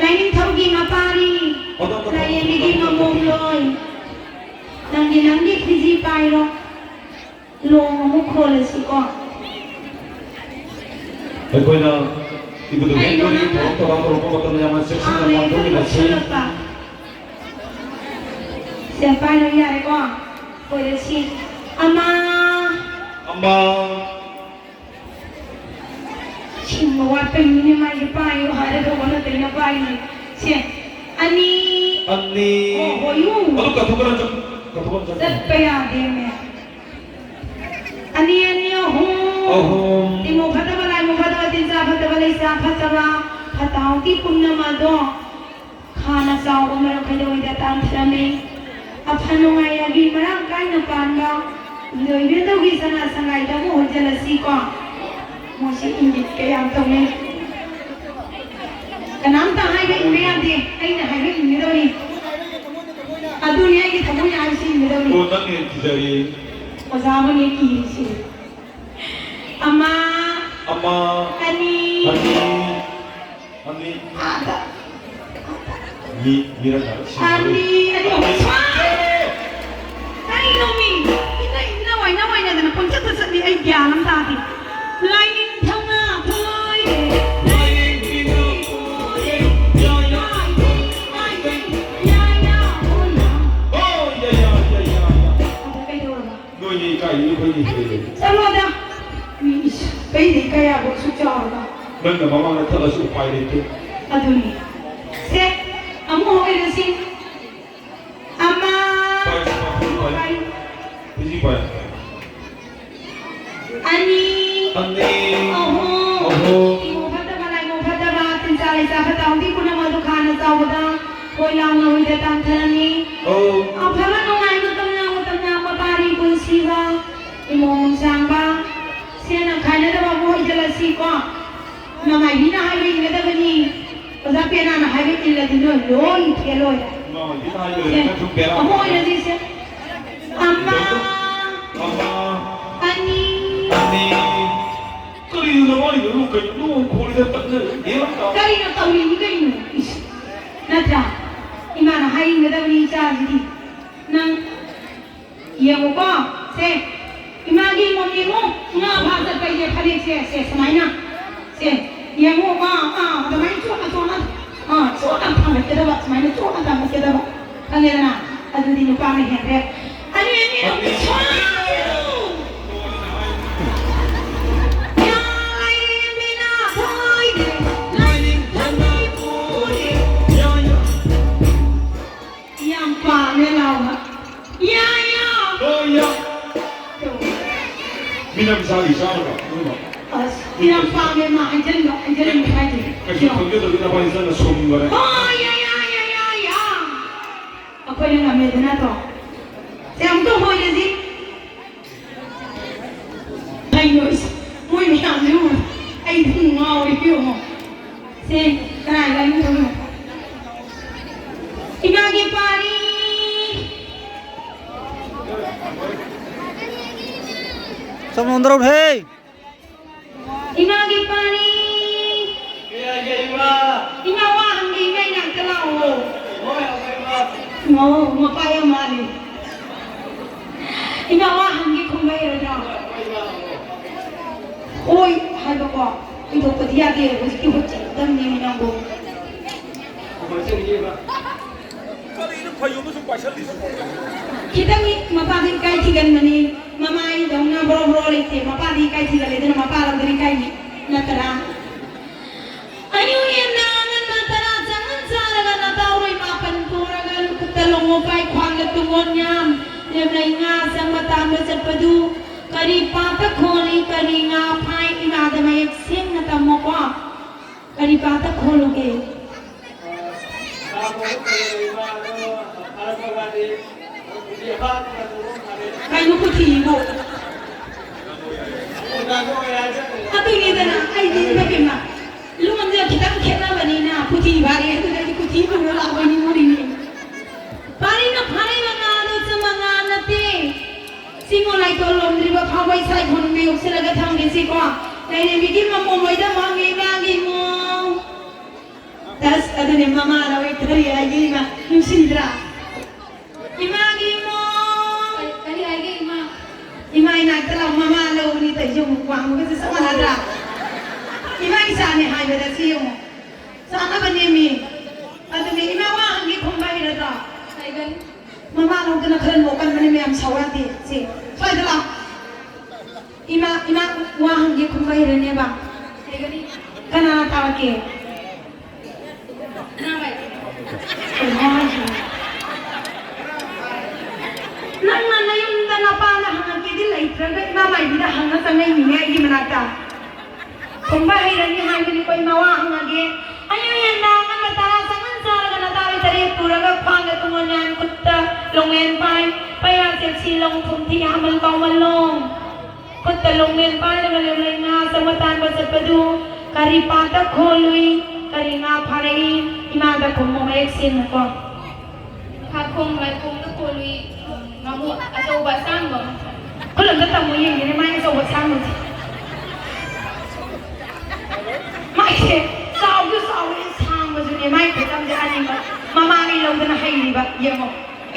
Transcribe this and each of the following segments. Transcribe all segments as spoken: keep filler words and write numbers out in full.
ꯂꯥꯏꯅꯤꯡꯊꯧꯒꯤ ꯃꯄꯥꯔꯤ, ꯂꯥꯏꯔꯦꯝꯕꯤꯒꯤ ꯃꯃꯣꯝꯂꯣꯏ, ꯅꯪꯒꯤ ꯅꯪꯒꯤ ꯐꯤꯖꯤ ꯄꯥꯏꯔꯣ, ꯂꯣꯡ ꯑꯃꯨꯛ ꯈꯣꯜꯂꯁꯤꯀꯣ꯫ ꯑꯩꯈꯣꯏꯅ ꯏꯕꯨꯙꯧ ꯀꯩꯅꯣ ꯍꯦꯟꯗꯣꯛꯀꯤ ꯅꯪꯅ ꯊꯧꯔꯝ ꯊꯧꯔꯝ ꯇꯧꯔꯛꯄ ꯃꯇꯝꯗ ꯌꯥꯝꯅ ꯆꯦꯛꯁꯤꯟꯅ ꯑꯥ, ꯄꯥꯡꯊꯣꯛꯃꯤꯟꯅꯁꯤ꯫ ꯂꯦꯞꯁꯜꯂꯛꯄ꯫ ꯁꯦ, ꯄꯥꯏꯔꯣ, ꯌꯥꯔꯦꯀꯣ? ꯈꯣꯏꯔꯁꯤ꯫ ꯑꯃ꯫ ꯑꯃ꯫ ꯁꯤꯡꯕ ꯋꯥꯠꯄꯩꯅꯤꯅꯦ, ꯃꯥꯒꯤ ꯄꯥꯏꯌꯨ ꯍꯥꯏꯔꯒ ꯑꯣꯟꯅ ꯇꯩꯅ ꯄꯥꯏꯅꯦ꯫ ꯁꯦ, ꯑꯅꯤ꯫ ꯑꯅꯤ꯫ ꯑꯣ, ꯍꯣꯏꯌꯨ꯫ ꯑꯗꯨ ꯀꯠꯊꯣꯛꯀꯅꯨ, ꯆꯠ-, ꯀꯠꯊꯣꯛꯀꯅꯨ, ꯆꯠ-, ꯆꯠꯄ ꯌꯥꯗꯦꯃꯦ꯫ ꯑꯅꯤ, ꯑꯅꯤ, ꯑꯍꯨꯝ꯫ ꯑꯍꯨꯝ꯫ ꯏꯃꯣ ꯐꯠꯇꯕ, ꯂꯥꯏꯃꯣ ꯐꯠꯇꯕ, ꯇꯤꯟꯖꯥ ꯐꯠꯇꯕ, ꯂꯩꯁꯥ ꯐꯠꯇꯕ, ꯐꯠꯇ ꯍꯥꯎꯊꯤ ꯄꯨꯝꯅꯃꯛ ꯑꯗꯣ ꯈꯥꯅ ꯆꯥꯎꯕ ꯃꯔꯝ ꯀꯩꯗꯧꯉꯩꯗ ꯇꯥꯟꯊꯔꯝꯃꯤ꯫ ꯑꯐ ꯅꯨꯡꯉꯥꯏ ꯑꯕꯤ ꯃꯔꯥꯡ ꯀꯥꯏꯅ ꯄꯥꯟꯕ ꯏꯟꯗꯣꯏꯕꯤꯔꯗꯧꯒꯤ ꯁꯅꯥ ꯁꯉꯥꯏꯗ ꯑꯃꯨꯛ ꯍꯣꯡꯖꯤꯜꯂꯁꯤꯀꯣ꯫ ꯃꯣꯏꯁꯤ ꯏꯪꯒꯤꯠ ꯀꯌꯥꯝ ꯇꯧꯅꯩ꯫ ꯀꯅꯥꯝꯇ ꯍꯥꯏꯕ ꯏꯟꯕ ꯌꯥꯗꯦ, ꯑꯩꯅ ꯍꯥꯏꯕ ꯏꯟꯒꯗꯧꯅꯤ꯫ ꯑꯗꯨꯅꯤ ꯑꯩꯒꯤ ꯊꯃꯣꯏꯅ ꯍꯥꯏꯕꯁꯤ ꯏꯟꯒꯗꯧꯅꯤ꯫ ꯑꯣ, ꯅꯪ ꯍꯦꯟꯅ ꯀꯤꯖꯔꯦ꯫ ꯑꯣꯖꯥ ꯑꯃꯅꯤ ꯀꯤꯔꯤꯁꯤ꯫ ꯑꯃ, ꯑꯃ, ꯑꯅꯤ, ꯑꯅꯤ, ꯑꯅꯤ꯫ ꯑꯥꯗ꯫ ꯃꯤ, ꯃꯤꯔꯛ ꯉꯥꯏꯔ ꯁꯤꯟꯅꯔꯣꯏ꯫ ꯑꯅꯤ, ꯑꯅꯤ, ꯑꯍꯨꯝ꯫ ꯀꯔꯤꯅꯣ ꯃꯤ? ꯏꯅ, ꯏꯅ ꯋꯥꯏꯅ ꯋꯥꯏꯅꯗꯅ ꯄꯪꯆꯠꯇ ꯆꯠꯂꯤ, ꯑꯩ ꯒ꯭ꯌꯥꯟ ꯑꯃ ꯇꯥꯗꯦ꯫ ꯂꯥꯏꯅꯤꯡꯊꯧꯅ ꯊꯣꯏꯔꯦ, ꯂꯥꯏꯔꯦꯝꯕꯤꯅ ꯊꯣꯏꯔꯦ, ꯌꯥꯏ, ꯌꯥꯏ, ꯌꯥꯏ, ꯌꯥꯏ, ꯌꯥꯏ, ꯌꯥꯏ, ꯌꯥꯏ, ꯌꯥꯏ꯫ ꯑꯣ, ꯌꯥꯏ, ꯌꯥꯏ, ꯌꯥꯏ, ꯌꯥꯏ, ꯌꯥꯏ꯫ ꯑꯗ ꯀꯩꯗꯧꯔꯕ? ꯅꯣꯏꯅꯤ ꯏꯀꯥꯏꯅꯤ, ꯑꯩꯈꯣꯏꯅꯤ ꯍꯦꯜꯂꯦ꯫ ꯆꯠꯂꯣꯗ꯫ ꯃꯤ ꯏꯁ, ꯑꯩꯗꯤ ꯏꯀꯥꯏ ꯌꯥꯕ ꯑꯁꯨꯛ ꯆꯥꯎꯔꯒ꯫ ꯅꯪꯅ ꯃꯃꯥꯡꯗ ꯊꯠꯂꯁꯨ ꯎꯄꯥꯏ ꯂꯩꯇꯦ꯫ ꯑꯗꯨꯅꯤ꯫ ꯁꯦ, ꯑꯃꯨꯛ ꯍꯧꯔꯁꯤ꯫ ꯑꯃ꯫ ꯄꯥꯏ, ꯄꯥꯏ, ꯄꯥꯏ꯫ ꯄꯥꯏ꯫ ꯍꯧꯖꯤꯛ ꯄꯥꯏ꯫ ꯑꯅꯤ꯫ ꯑꯅꯤ꯫ ꯑꯍꯨꯝ꯫ ꯑꯍꯨꯝ꯫ ꯏꯃꯣ ꯐꯠꯇꯕ, ꯂꯥꯏꯃꯣ ꯐꯠꯇꯕ, ꯇꯤꯟꯖꯥ ꯂꯩꯖꯥ ꯐꯠꯇ ꯍꯥꯎꯊꯤ ꯄꯨꯝꯅꯃꯛ ꯑꯗꯨ ꯈꯥꯅ ꯆꯥꯎꯕꯗ ꯈꯣꯏ ꯂꯥꯎꯅ ꯍꯨꯏꯗ ꯇꯥꯟꯊꯔꯝꯃꯤ꯫ ꯑꯧ꯫ ꯑꯐꯕ ꯅꯨꯡꯉꯥꯏꯕ ꯇꯝꯅ ꯃꯇꯝꯅ ꯃꯄꯥꯔꯤ ꯄꯨꯟꯁꯤꯕ ꯏꯃꯣ ꯃꯣꯡꯁꯥꯡꯕ ꯁꯦꯟꯅ ꯈꯥꯏꯅꯗꯕ ꯑꯃ ꯑꯣꯏꯖꯜꯂꯁꯤꯀꯣ꯫ ꯃꯃꯥꯏꯕꯤꯅ ꯍꯥꯏꯕ ꯏꯟꯒꯗꯕꯅꯤ꯫ ꯑꯣꯖꯥ ꯄꯦꯅꯥꯅ ꯍꯥꯏꯕ ꯏꯜꯂꯗꯤ ꯅꯣꯏ ꯂꯣꯏ ꯐꯦꯜ ꯑꯣꯏꯔꯦ꯫ ꯃꯃꯥꯏꯕꯤꯅ ꯍꯥꯏꯕ ꯁꯦ, ꯏꯜꯂꯗꯤ ꯅꯪꯁꯨ ꯕꯦꯔꯥ ꯑꯃꯨꯛ ꯀꯥꯔꯦ꯫ ꯑꯣꯏꯔꯁꯤ ꯁꯦ꯫ ꯑꯃ, ꯑꯃ, ꯑꯅꯤ, ꯑꯅꯤ, ꯀꯔꯤ ꯅꯕꯥꯅꯤꯗꯣ ꯂꯣꯛ ꯀꯩꯅꯣ? ꯂꯣꯛ ꯈꯣꯔꯤꯗ ꯇꯠꯅꯔꯦ꯫ ꯌꯦꯡꯉꯝ ꯇꯥ꯫ ꯀꯔꯤꯅꯣ ꯇꯧꯔꯤꯅꯤ ꯀꯩꯅꯣ? ꯏꯁ, ꯅꯠꯇ꯭ꯔꯥ? ꯏꯃꯥꯅ ꯍꯥꯏꯅꯤꯡꯒꯗꯕꯅꯤ ꯏꯆꯥꯁꯤꯗꯤ꯫ ꯅꯪ ꯌꯦꯡꯉꯨꯀꯣ, ꯁꯦ, ꯏꯃꯥꯒꯤ ꯃꯣꯝ ꯌꯦꯡꯉꯨ, ꯉꯥ ꯐꯥ ꯆꯠꯄꯒꯤ ꯐꯅꯦꯛꯁꯦ, ꯁꯦ, ꯁꯨꯃꯥꯏꯅ, ꯁꯦ, ꯌꯦꯡꯉꯨ, ꯑꯥ, ꯑꯥ, ꯑꯗꯨꯃꯥꯏꯅ ꯆꯣꯠꯅ, ꯆꯣꯠꯅ, ꯑꯥ, ꯆꯣꯠꯅ ꯊꯥꯡꯒꯠꯀꯗꯕ, ꯁꯨꯃꯥꯏꯅ ꯆꯣꯠꯅ ꯊꯥꯡꯒꯠꯀꯗꯕ, ꯈꯪꯉꯦꯗꯅ? ꯑꯗꯨꯗꯤ ꯅꯨꯄꯥꯅ ꯍꯦꯟꯈ꯭ꯔꯦ꯫ ꯑꯅꯤ, ꯑꯅꯤ, ꯑꯅꯤ, ꯁꯣꯏ! ꯌꯥ, ꯂꯥꯏꯔꯦꯝꯕꯤꯅ ꯊꯣꯏꯗꯦ, ꯂꯥꯏꯅꯤꯡꯊꯧꯅ ꯄꯨꯔꯦ꯫ ꯌꯥ, ꯌꯥ꯫ ꯌꯥꯝ ꯄꯥꯝꯃꯦ ꯂꯥꯎꯕ꯫ ꯌꯥ, ꯌꯥ꯫ ꯍꯣꯏ, ꯌꯥ꯫ ꯇꯣ꯫ ꯃꯤꯅꯝ ꯆꯥꯔꯤ ꯆꯥꯔꯒ, ꯅꯣꯏꯅ꯫ ꯑꯁ, ꯌꯥꯝ ꯄꯥꯝꯃꯦ ꯃꯥ, ꯍꯥꯏꯖꯟꯕ, ꯍꯥꯏꯖꯟꯕ ꯍꯥꯏꯗꯦ꯫ ꯀꯩꯁꯨ ꯌꯥ꯫ ꯈꯪꯖꯗꯕꯤ ꯅꯕꯥꯅꯤ ꯆꯪꯉ ꯁꯣꯝ ꯂꯣꯏꯔꯦ꯫ ꯍꯣꯏ, ꯌꯥ, ꯌꯥ, ꯌꯥ, ꯌꯥ, ꯌꯥ꯫ ꯑꯩꯈꯣꯏꯅ ꯉꯝꯃꯦꯗꯅ ꯇꯣ꯫ ꯁꯦ, ꯑꯃꯨꯛꯇ ꯍꯣꯏꯔꯁꯤ꯫ ꯀꯩꯅꯣ, ꯏꯁ, ꯃꯣꯏ ꯃꯌꯥꯝꯁꯦ ꯎꯕꯗ ꯑꯩ ꯑꯗꯨꯝ ꯉꯥꯎꯔꯦ, ꯏꯕꯦꯝꯃ꯫ ꯁꯦ, ꯀꯅꯥꯏ ꯂꯥꯏꯅꯤꯡꯊꯧꯅꯣ? ꯏꯃꯥꯒꯤ ꯄꯥꯔꯤ꯫ ꯆꯝꯂꯣꯝꯗꯔꯧ ꯍꯦ꯫ ꯏꯃꯥꯒꯤ ꯄꯥꯔꯤ꯫ ꯏꯃꯥ, ꯏꯃꯥ꯫ ꯏꯃꯥ, ꯋꯥ ꯍꯪꯒꯦ, ꯏꯃꯥ ꯏꯅꯥꯛꯇ ꯂꯥꯛꯑꯣ꯫ ꯍꯣꯏ, ꯍꯣꯏ, ꯏꯃꯥ꯫ ꯏꯃꯥ, ꯃꯄꯥ ꯌꯥꯝ ꯃꯥꯜꯂꯤ꯫ ꯏꯃꯥ, ꯋꯥ ꯍꯪꯒꯦ, ꯈꯨꯝꯕ ꯍꯩꯔꯗ꯭ꯔꯣ? ꯍꯣꯏ, ꯏꯃꯥ, ꯍꯪꯉꯣ꯫ ꯍꯣꯏ ꯍꯥꯏꯕꯀꯣ, ꯍꯟꯗꯣꯛꯄꯗꯤ ꯌꯥꯗꯦ, ꯍꯧꯖꯤꯛꯇꯤ ꯍꯣꯏ ꯆꯠꯂꯗꯕꯅꯦꯃꯤ ꯅꯪꯕꯨ꯫ ꯍꯣꯏ ꯆꯠꯂꯒꯦ, ꯏꯃꯥ꯫ ꯀꯔꯤꯅꯣ ꯐꯩꯖꯣꯝꯗ ꯁꯨꯝ ꯄꯥꯏꯁꯜꯂꯤꯁꯤꯕꯣ? ꯈꯤꯇꯪꯗꯤ ꯃꯄꯥꯗꯤ ꯏꯀꯥꯏ ꯊꯤꯒꯟꯕꯅꯤ, ꯃꯃꯥꯏꯗꯧꯅ ꯕ꯭ꯔꯣ ꯕ꯭ꯔꯣ ꯂꯩꯇꯦ, ꯃꯄꯥꯗꯤ ꯏꯀꯥꯏ ꯊꯤꯒꯜꯂꯦ, ꯑꯗꯨꯅ ꯃꯄꯥ ꯂꯧꯗꯅ ꯏꯀꯥꯏꯅꯤ, ꯅꯠꯇ꯭ꯔꯥ? ꯑꯌꯨꯛ ꯌꯦꯟꯅ ꯑꯉꯟꯕ ꯇꯔꯥ ꯆꯪꯉꯟ ꯆꯥꯔꯒ ꯅꯇꯥꯎꯔꯣꯏ ꯃꯥꯄꯟ ꯄꯨꯔꯒ ꯈꯨꯠꯇ ꯂꯣꯡꯉꯨ ꯄꯥꯏ ꯈ꯭ꯋꯥꯡꯗ ꯇꯨꯡꯒꯣꯟ ꯌꯥꯝ ꯂꯦꯝꯅꯩ ꯉꯥ ꯆꯪꯕ ꯇꯥꯟꯕ ꯆꯠꯄꯗꯨ ꯀꯔꯤ ꯄꯥꯠꯇ ꯈꯣꯜꯂꯤ, ꯀꯔꯤ ꯉꯥ ꯐꯥꯏ, ꯏꯃꯥꯗ ꯃꯌꯦꯛ ꯁꯦꯡꯅ ꯇꯝꯃꯣꯀꯣ꯫ ꯀꯔꯤ ꯄꯥꯠꯇ ꯈꯣꯜꯂꯨꯒꯦ? ꯀꯩꯅꯣ ꯀꯨꯊꯤꯕꯣ? ꯑꯗꯨꯅꯤꯗꯅ ꯑꯩꯗꯤ ꯏꯃꯥ ꯏꯕꯦꯝꯃ, ꯂꯣꯟꯁꯦ ꯈꯤꯇꯪ ꯈꯦꯠꯅꯕꯅꯤꯅ ꯀꯨꯊꯤ ꯐꯥꯔꯦ, ꯑꯗꯨꯗꯗꯤ ꯀꯨꯊꯤ ꯄꯨꯔ ꯂꯥꯛꯄꯩ ꯅꯤꯡꯉꯨꯔꯤꯅꯦ꯫ ꯄꯥꯔꯤꯅ ꯐꯥꯔꯤꯕ ꯉꯥꯗꯣ ꯆꯨꯝꯕ ꯉꯥ ꯅꯠꯇꯦ꯫ ꯁꯤꯃꯣ ꯂꯥꯏꯇꯣꯜ ꯂꯣꯝꯗ꯭ꯔꯤꯕ ꯐꯥꯎꯕ ꯏꯁꯥ ꯏꯐꯨꯟ ꯃꯌꯣꯛꯁꯤꯜꯂꯒ ꯊꯝꯒꯦꯁꯤꯀꯣ꯫ ꯂꯥꯏꯔꯦꯝꯕꯤꯒꯤ ꯀꯔꯤ ꯍꯥꯏꯒꯦ ꯏꯃꯥ? ꯅꯨꯡꯁꯤꯗ꯭ꯔꯥ? ꯏꯃꯥꯒꯤ ꯏꯃꯣꯝ! ꯀꯔꯤ, ꯀꯔꯤ ꯍꯥꯏꯒꯦ ꯏꯃꯥ? ꯏꯃꯥ ꯏꯅꯥꯛꯇ ꯂꯥꯛꯑꯣ, ꯃꯃꯥ ꯂꯧꯕꯅꯤ ꯇꯧꯔꯤꯁꯦ, ꯑꯃꯨꯛ ꯋꯥꯡꯕꯒꯁꯦ ꯆꯞ ꯃꯥꯟꯅꯗ꯭ꯔꯥ? ꯏꯃꯥ ꯏꯆꯥꯅꯦ ꯍꯥꯏꯕꯗ ꯁꯤ ꯌꯦꯡꯉꯣ꯫ ꯆꯥꯅꯕꯅꯦꯃꯤ꯫ ꯑꯗꯨꯅꯦ, ꯏꯃꯥ ꯋꯥ ꯍꯪꯒꯦ, ꯈꯨꯝꯕ ꯍꯩꯔꯗ꯭ꯔꯣ? ꯍꯩꯒꯅꯤ꯫ ꯃꯃꯥ ꯂꯧꯗꯅ ꯈꯔ ꯅꯣꯛꯀꯟꯕꯅꯦ ꯃꯌꯥꯝ, ꯁꯧ ꯌꯥꯗꯦ꯫ ꯁꯦ, ꯁ꯭ꯋꯥꯏꯗ ꯂꯥꯛꯑꯣ꯫ ꯏꯃꯥ, ꯏꯃꯥ ꯋꯥ ꯍꯪꯒꯦ, ꯈꯨꯝꯕ ꯍꯩꯔꯅꯦꯕ? ꯍꯩꯒꯅꯤ꯫ ꯀꯅꯥ ꯇꯥꯔꯛꯀꯦ? ꯀꯩꯅꯣ ꯍꯥꯏꯁꯤꯕꯣ? ꯅꯪꯅ ꯅꯌꯨꯝꯗ ꯅꯄꯥꯅ ꯍꯪꯉꯛꯀꯦꯗꯤ ꯂꯩꯇ꯭ꯔꯒ ꯏꯃꯥ ꯃꯥꯏꯕꯤꯗ ꯍꯪꯉ ꯆꯪꯉꯛꯏꯅꯤꯅꯦ ꯑꯩꯒꯤ ꯃꯅꯥꯛꯇ꯫ ꯈꯨꯝꯕ ꯍꯩꯔꯅꯤ ꯍꯥꯏꯕꯅꯤꯀꯣ, ꯏꯃꯥ ꯋꯥ ꯍꯪꯉꯒꯦ꯫ ꯑꯌꯨꯛ ꯌꯦꯟꯗꯥꯡ ꯑꯃ ꯇꯔꯥ ꯆꯪꯍꯟ ꯆꯥꯔꯒ ꯅꯇꯥꯕꯤ ꯇꯔꯦꯠ ꯄꯨꯔꯒ ꯈ꯭ꯋꯥꯡꯗ ꯇꯨꯡꯑꯣꯟ ꯌꯥꯟ ꯈꯨꯠꯇ ꯂꯣꯡꯃꯦꯟ ꯄꯥꯏ꯫ ꯄꯩꯌꯥ ꯆꯦꯞꯁꯤ ꯂꯣꯡ ꯊꯨꯝ ꯊꯤ ꯍꯥꯃꯜ ꯀꯥꯎꯃꯜ ꯂꯣꯡ꯫ ꯈꯨꯠꯇ ꯂꯣꯡꯃꯦꯟ ꯄꯥꯏꯔꯒ ꯂꯦꯝꯂꯩ ꯉꯥ ꯆꯪꯕ ꯇꯥꯟꯕ ꯆꯠꯄꯗꯨ ꯀꯔꯤ ꯄꯥꯠꯇ ꯈꯣꯜꯂꯨꯏ? ꯀꯔꯤ ꯉꯥ ꯐꯥꯔꯛꯏ? ꯏꯃꯥꯗ ꯈꯨꯝꯃꯣ ꯃꯌꯦꯛ ꯁꯦꯡꯅꯀꯣ꯫ ꯐꯥꯈꯣꯡ ꯂꯥꯏꯈꯣꯡꯗ ꯈꯣꯜꯂꯨꯏ ꯉꯥꯃꯨ ꯑꯆꯧꯕ ꯑꯁꯥꯡꯕ ꯑꯃ꯫ ꯈꯨꯠ ꯑꯝꯇ ꯇꯝꯃꯨ ꯌꯦꯡꯒꯦꯅꯦ ꯃꯥꯏ ꯑꯆꯧꯕ ꯑꯁꯥꯡꯕꯁꯦ꯫ ꯃꯥꯏꯁꯦ ꯆꯥꯎꯁꯨ ꯆꯥꯎꯋꯦ, ꯁꯥꯡꯕꯁꯨꯅꯦ꯫ ꯃꯥꯏ ꯈꯨꯠꯇꯝꯁꯦ ꯑꯅꯤꯃꯛ ꯃꯃꯥꯒꯤ ꯂꯧꯗꯅ ꯍꯩꯔꯤꯕ꯫ ꯌꯦꯡꯉꯣ,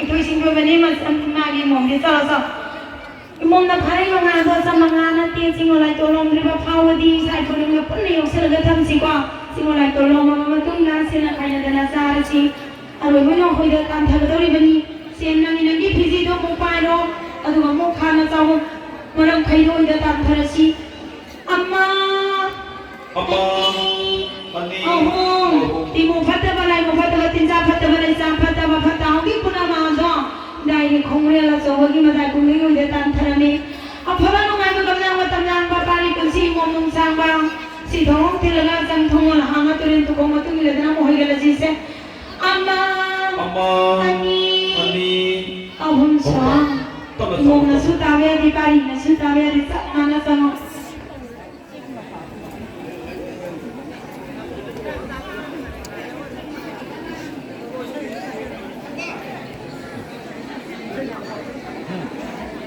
ꯏꯊꯣꯏ ꯁꯤꯡꯊꯣꯏꯕꯅꯦ ꯃꯁꯝ ꯃꯥꯒꯤ ꯃꯣꯝꯁꯦ꯫ ꯆꯥꯎ ꯆꯥꯎ꯫ ꯏꯃꯣꯝꯅ ꯐꯥꯔꯩ ꯃꯉꯥꯗꯣ ꯆꯝ ꯃꯉꯥ ꯅꯠꯇꯦ, ꯆꯤꯡꯉꯣ ꯂꯥꯏꯇꯣ ꯂꯣꯝꯗ꯭ꯔꯤꯕ ꯐꯥꯎꯕꯗꯤ ꯏꯆꯥ ꯏꯄꯨ ꯅꯪꯒ ꯄꯨꯟꯅ ꯌꯣꯛꯁꯜꯂꯒ ꯊꯝꯁꯤꯀꯣ꯫ ꯆꯤꯡꯉꯣ ꯂꯥꯏꯇꯣ ꯂꯣꯝꯃꯕ ꯃꯇꯨꯡꯗ ꯁꯤꯅ ꯈꯥꯏꯅꯗꯅ ꯆꯥꯔꯁꯤ꯫ ꯑꯔꯣꯏꯕ ꯑꯣꯏꯅ ꯑꯩꯈꯣꯏꯗ ꯇꯥꯟꯊꯒꯗꯧꯔꯤꯕꯅꯤ꯫ ꯁꯦꯝ, ꯅꯪꯒꯤ, ꯅꯪꯒꯤ ꯐꯤꯖꯤꯗꯣ ꯑꯃꯨꯛ ꯄꯥꯏꯔꯣ, ꯑꯗꯨꯒ ꯑꯃꯨꯛ ꯈꯥꯅ ꯆꯥꯎ ꯃꯔꯝ ꯈꯩꯗꯣ ꯑꯣꯏꯗ ꯇꯥꯟꯊꯔꯁꯤ꯫ ꯑꯃ, ꯑꯃ, ꯑꯅꯤ, ꯑꯅꯤ, ꯑꯍꯨꯝ꯫ ꯑꯍꯨꯝ꯫ ꯇꯤꯃꯨ ꯐꯠꯇꯕ, ꯂꯥꯏꯃꯨ ꯐꯠꯇꯕ, ꯇꯤꯟꯖꯥ ꯐꯠꯇꯕ, ꯂꯩꯆꯥ ꯐꯠꯇꯕ, ꯐꯠꯇ ꯍꯥꯎꯒꯤ ꯄꯨꯝꯅꯃꯛ ꯑꯗꯣ ꯂꯥꯏꯒꯤ ꯈꯣꯡꯒꯨꯔꯦꯜ ꯑꯆꯧꯕꯒꯤ ꯃꯇꯥꯏ ꯀꯨꯝꯅꯤꯡꯉꯣꯏꯗ ꯇꯥꯟꯊꯔꯝꯃꯤ꯫ ꯑꯐꯕ ꯅꯨꯡꯉꯥꯏꯕ ꯒꯝꯂꯥꯡꯕ ꯇꯝꯂꯥꯡꯕ ꯄꯥꯔꯤ ꯄꯨꯟꯁꯤ ꯏꯃꯣꯝ ꯅꯨꯡꯁꯥꯡꯕ ꯁꯤ ꯊꯣꯡ ꯊꯤꯜꯂꯒ ꯆꯪ ꯊꯣꯡ ꯍꯥꯡꯉ ꯇꯨꯔꯦꯟ ꯇꯨꯈꯣꯡ ꯃꯇꯨꯡ ꯏꯜꯂꯗꯅ ꯑꯃꯨꯛ ꯍꯣꯏꯒꯠꯂꯁꯤꯁꯦ꯫ ꯑꯃ, ꯑꯃ, ꯑꯅꯤ, ꯑꯅꯤ, ꯑꯍꯨꯝ ꯑꯍꯨꯝ꯫ ꯁꯣ꯫ ꯇꯞꯅ ꯆꯪꯉꯨ, ꯏꯃꯣꯝꯅꯁꯨ ꯇꯞꯅ꯫ ꯇꯥꯕ ꯌꯥꯗꯦ, ꯄꯥꯔꯤꯅꯁꯨ ꯇꯥꯕ ꯌꯥꯗꯦ, ꯆꯞ ꯃꯥꯟꯅ ꯆꯪꯉꯣ꯫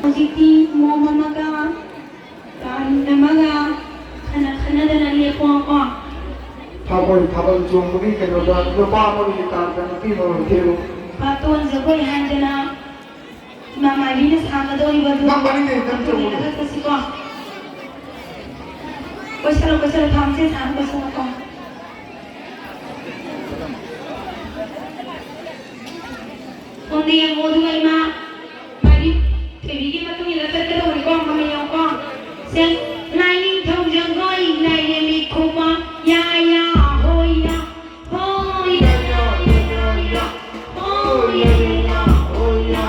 ꯍꯧꯖꯤꯛꯇꯤ ꯃꯣꯝ ꯑꯃꯒ ꯄꯥꯔꯤ ꯑꯃꯒ ꯈꯟꯅ ꯈꯟꯅꯗꯅ ꯂꯦꯞꯄꯣꯀꯣ꯫ ꯑꯩꯈꯣꯏ ꯊꯥꯕꯜ ꯆꯣꯡꯕꯒꯤ ꯀꯩꯅꯣꯗ ꯅꯨꯄꯥ ꯑꯃꯒꯤ ꯇꯥꯟꯗ ꯅꯨꯄꯤ ꯑꯃ ꯊꯦꯠꯂꯨ꯫ ꯕꯥꯇꯣꯟ ꯖꯒꯣꯏ ꯍꯥꯏꯗꯅ ꯏꯃꯥ ꯃꯥꯏꯕꯤꯅ ꯁꯥꯒꯗꯧꯔꯤꯕꯗꯨ ꯅꯪ ꯃꯅꯤꯡꯗ ꯈꯤꯇꯪ ꯆꯣꯡꯉꯨ꯫ ꯌꯦꯡꯉꯒ ꯆꯠꯁꯤꯀꯣ꯫ ꯀꯣꯏꯁꯜꯂꯣ, ꯀꯣꯏꯁꯜꯂꯣ, ꯊꯥꯡꯁꯦ ꯁꯥꯡꯅ ꯀꯣꯏꯁꯜꯂꯣꯀꯣ꯫ ꯁꯣꯝꯗ ꯌꯦꯡꯉꯣ, ꯑꯗꯨꯒ ꯏꯃꯥ ꯃꯥꯏꯕꯤ ꯊꯣꯏꯕꯤꯒꯤ ꯃꯇꯨꯡ ꯏꯟꯅ ꯆꯠꯀꯗꯧꯕꯅꯤꯀꯣ, ꯃꯃꯩ ꯌꯥꯎꯀꯣ꯫ ꯁꯦ, ꯂꯥꯏꯅꯤꯡꯊꯧ ꯖꯒꯣꯏ, ꯂꯥꯏꯔꯦꯝꯕꯤ ꯈꯨꯕ, ꯌꯥ, ꯌꯥ, ꯍꯣꯏ, ꯌꯥ, ꯍꯣꯏ, ꯌꯥ, ꯌꯥ, ꯌꯥ, ꯌꯥ, ꯍꯣꯏ, ꯌꯥ, ꯌꯥ, ꯌꯥ, ꯍꯣꯏ, ꯌꯥ꯫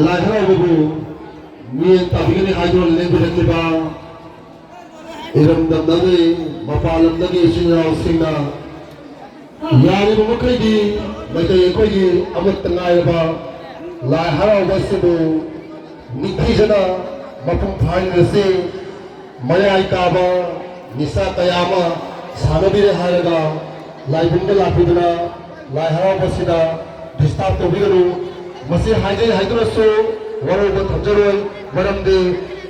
ꯂꯥꯏ ꯍꯔꯥꯎꯕꯕꯨ ꯃꯤꯠꯌꯦꯡ ꯇꯥꯕꯤꯒꯅꯤ ꯍꯥꯏꯗꯨꯅ ꯂꯦꯡꯕꯤꯔꯛꯂꯤꯕ ꯏꯔꯝꯗꯝꯗꯒꯤ, ꯃꯄꯥꯟ ꯂꯝꯗꯒꯤ ꯏꯆꯤꯟ ꯏꯅꯥꯎꯁꯤꯡꯅ ꯌꯥꯔꯤꯕ ꯃꯈꯩꯗꯤ ꯃꯩꯇꯩ ꯑꯩꯈꯣꯏꯒꯤ ꯑꯃꯠꯇ ꯉꯥꯏꯔꯕ ꯂꯥꯏ ꯍꯔꯥꯎꯕ ꯑꯁꯤꯕꯨ ꯅꯤꯡꯊꯤꯖꯅ ꯃꯄꯨꯡ ꯐꯥꯍꯟꯒꯁꯤ꯫ ꯃꯌꯥꯏ ꯀꯥꯕ ꯅꯤꯁꯥ ꯀꯌꯥ ꯑꯃ ꯁꯥꯟꯅꯕꯤꯔꯦ ꯍꯥꯏꯔꯒ ꯂꯥꯏꯕꯨꯡꯗ ꯂꯥꯛꯄꯤꯗꯨꯅ ꯂꯥꯏ ꯍꯔꯥꯎꯕꯁꯤꯗ disturb ꯇꯧꯕꯤꯒꯅꯨ꯫ ꯃꯁꯤ ꯍꯥꯏꯖꯩ ꯍꯥꯏꯗꯨꯅꯁꯨ ꯋꯥꯔꯧꯕ ꯊꯝꯖꯔꯣꯏ, ꯃꯔꯝꯗꯤ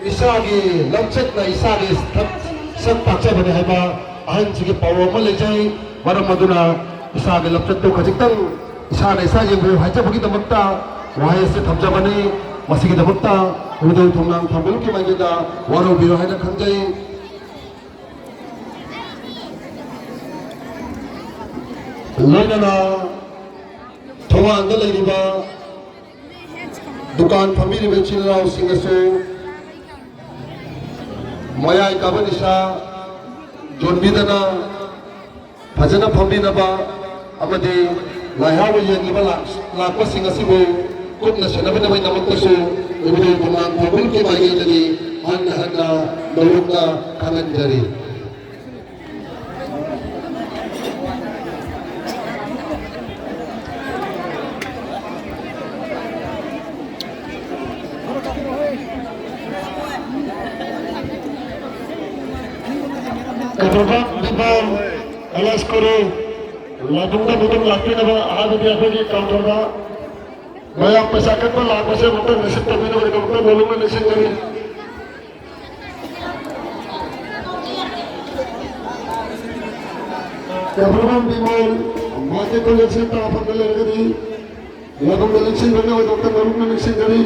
ꯏꯁꯥꯒꯤ ꯂꯝꯆꯠꯅ ꯏꯁꯥꯒꯤ ꯁꯛ, ꯁꯛ ꯇꯥꯛꯆꯕꯅꯤ ꯍꯥꯏꯕ ꯑꯍꯟꯁꯤꯒꯤ ꯄꯥꯎꯔꯧ ꯑꯃ ꯂꯩꯖꯩ꯫ ꯃꯔꯝ ꯑꯗꯨꯅ ꯏꯁꯥꯒꯤ ꯂꯝꯆꯠꯇꯨ ꯈꯖꯤꯛꯇꯪ ꯏꯁꯥꯅ ꯏꯁꯥ ꯌꯦꯡꯕꯤꯌꯨ ꯍꯥꯏꯖꯕꯒꯤꯗꯃꯛꯇ ꯋꯥꯍꯩ ꯑꯁꯤ ꯊꯝꯖꯕꯅꯤ꯫ ꯃꯁꯤꯒꯤꯗꯃꯛꯇ ꯏꯕꯨꯙꯧ ꯊꯣꯡꯅꯥꯡ ꯊꯥꯡꯒꯣꯜꯒꯤ ꯃꯥꯏꯀꯩꯗ ꯋꯥꯔꯧꯕꯤꯔꯣꯏ ꯍꯥꯏꯅ ꯈꯟꯖꯩ꯫ ꯂꯣꯏꯅꯅ ꯊꯣꯡꯒꯥꯟꯗ ꯂꯩꯔꯤꯕ ꯗꯨꯀꯥꯟ ꯐꯝꯕꯤꯔꯤꯕ ꯏꯆꯤꯜ ꯏꯅꯥꯎꯁꯤꯡꯅꯁꯨ ꯃꯌꯥꯏ ꯀꯥꯕ ꯅꯤꯁꯥ ꯌꯣꯟꯕꯤꯗꯅ ꯐꯖꯅ ꯐꯝꯕꯤꯅꯕ ꯑꯃꯗꯤ ꯂꯥꯏ ꯍꯔꯥꯎꯕ ꯌꯦꯡꯂꯤꯕ ꯂꯥꯛ-, ꯂꯥꯛꯄꯁꯤꯡ ꯑꯁꯤꯕꯨ ꯀꯨꯞꯅ ꯁꯦꯟꯅꯕꯤꯅꯕꯒꯤꯗꯃꯛꯇꯁꯨ ꯏꯕꯨꯙꯧ ꯊꯣꯡꯅꯥꯡ ꯊꯥꯡꯒꯣꯜꯒꯤ ꯃꯥꯏꯀꯩꯗꯒꯤ ꯍꯟꯅ ꯍꯟꯅ ꯅꯧꯌꯣꯛꯅ ꯈꯪꯍꯟꯖꯔꯤ꯫ ꯕꯤꯃꯣꯜ ꯑꯦꯂꯥꯏꯁ ꯀꯣꯔꯤ ꯂꯥꯏꯕꯨꯡꯗ ꯃꯤꯇꯪ ꯂꯥꯛꯄꯤꯅꯕ, ꯍꯥꯏꯕꯗꯤ ꯑꯩꯈꯣꯏꯒꯤ ꯀꯥꯎꯟꯇꯔꯗ ꯃꯌꯥꯝ ꯄꯩꯁꯥ ꯀꯠꯄ ꯂꯥꯛꯄꯁꯦ ꯑꯃꯨꯛꯇꯪ ꯔꯤꯁꯤꯞ ꯇꯧꯕꯤꯅꯕꯒꯤꯗꯃꯛꯇ ꯅꯣꯂꯨꯛꯅ ꯅꯤꯡꯁꯤꯡꯖꯔꯤ꯫ ꯀꯦꯕ꯭ꯔꯕꯝ ꯕꯤꯃꯣꯜ ꯃꯥꯒꯤ ꯀꯣꯂꯦꯖꯁꯤ ꯇꯥꯐꯝꯗ ꯂꯩꯔꯒꯗꯤ ꯂꯥꯏꯕꯨꯡꯗ ꯅꯤꯡꯁꯤꯡꯕꯤꯅꯕꯒꯤꯗꯃꯛꯇ ꯅꯣꯂꯨꯛꯅ ꯅꯤꯡꯁꯤꯡꯖꯔꯤ꯫